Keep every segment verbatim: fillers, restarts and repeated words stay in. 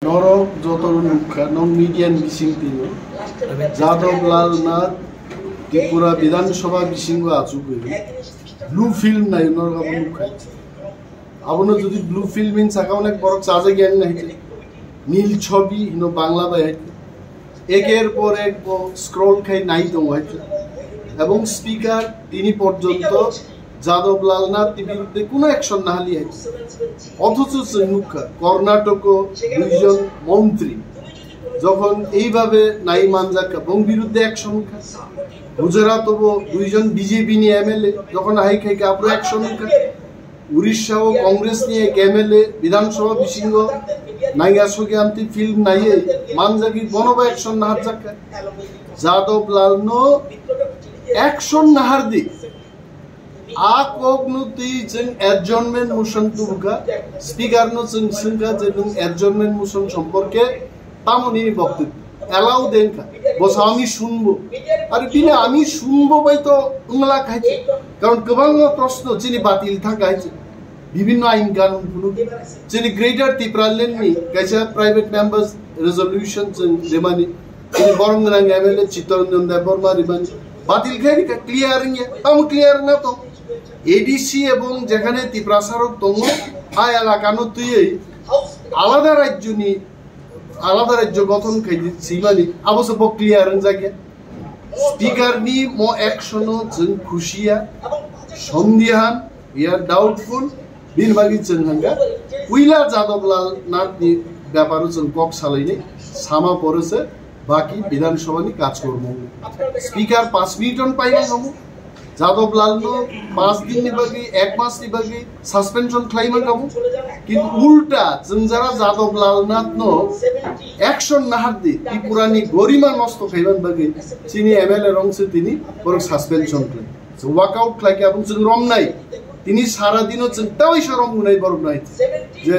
Norok joto nukha, nok media ni bising tino. Jadab Lal Nath Tripura Bidhan Sabha bisingo achugwi blue film nai norok abo nukha. Abono jodi blue film hin saka onek borok chajak yang nai. Nil Chobi hino Bangla bai hai. Eker por ek bo scroll khai nai tongo hai. Ebong speaker tini porjonto Jadab Lal Nath ni biruddhe kuno action nahali hai. Othocho chwng nukha, Karnatako duijon montri jokhon eibhabe nai manjak kha, bong biruddhe action kha. Gujarat o bo duijon B J P ni M L A jokhon hai khai kha, aphuru action kha. Urisha o Congress ni ek M L A Bidhan Sabha bisingo naiya sogi amtwi film naiye manjagwi bono bo action naharjak kha. Jadab Lal no action nahardi. A kok no twi chwng adjournment motion tubukha, speaker no chwng swngkha je nwng adjournment motion সম্পর্কে tamo nini বক্তব্য? Allow de wngkha, bo sa আমি শুনবো. Are bini আমি শুনবো bai to wngla khai se. Karon kwbangma proshno chini batil thangkha hai se. Bibhinno ain kanun phunuk. Chini Greater Tipraland ni kaisa private members resolution chwng remani. Chini borom gwnang M L A Chittaranjan Debbarma remani. Batil khai rikha, clear wngya. Tamo clear na to? A D C ebong jekhane Tiprasa rok tongo, a elaka no twiwi alada rajyo ni, alada rajyo gothon khai di simani, abo se bo clear wngjakya. Speaker ni mo action o chwng khusiya, sondihan, we are doubtful, bini bagwi chwng hangkha, puila Jadab Lal Nath ni beparo chwng kok salainai, sama pore se baki Bidhan Sabha ni kajkormo. Speaker panch minute on paina kamo, Jadab Lal no panch din ni bagwi, ek mas ni bagwi suspension khlaima kamo, kintu ulta chwng jara Jadab Lal Nath no action nahardi, Tripura ni gorima nosto khaiman bagwi chini M L A rong se tini borok suspension khlai. So walk out khlai khe abong chwng romnai. Tini sara dino chwng tawi sa romnai borok nai. Je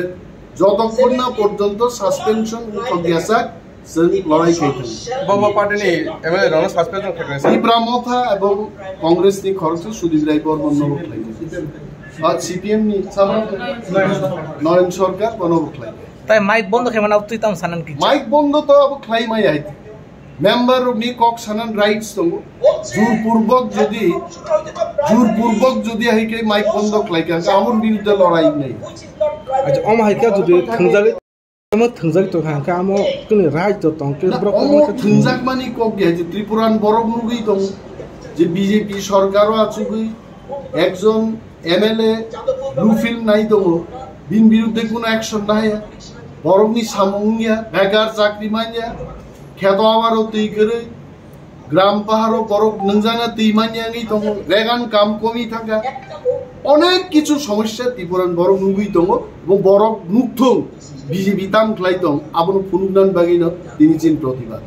jotokhon na porjonto suspension uthok diasak, chwng lorai khai thang. Bo, bo party ni M L A rok no suspension khlai kha. Tipra Motha ebong Congress ni khoroksa Sudip Rai Bormon no bo khlai kha. Ba C P M ni sama Noren Sarkar bono bo khlai kha. Tai mic bondo khe mana twi tam sanan ki? Mic bondo to abo khlai mai hai. Member rokni kok sanan rights tongo. Jurpurbok jodi, jurpurbok jodi hai khe mic bondo khlai kha, amon biruddhe lorai nai. Acha, omo hai khe jodi thwngjagwi, omo thwngjagwi tong kha, khe amo kini right to tong khe Na, borok omo omo khe thwngjak mani kok ya je Tripuran borok nugwi tong je B J P sorkaro achugwi ekjon M L A blue film nai tongo, bini biruddhe kuno action nahaya, borokni samung wngya, bekar chakri manya, kheto abaro twi kwrwi, gram paharo borok nwngjana twi manya wngwi tongo, regan kam komi thangkha, onek kichu somosya Tipuran borok nugwi tongo, bo borok nukthung B J P tam khlai tong, abono phunuknani bagwino tini chini protibad.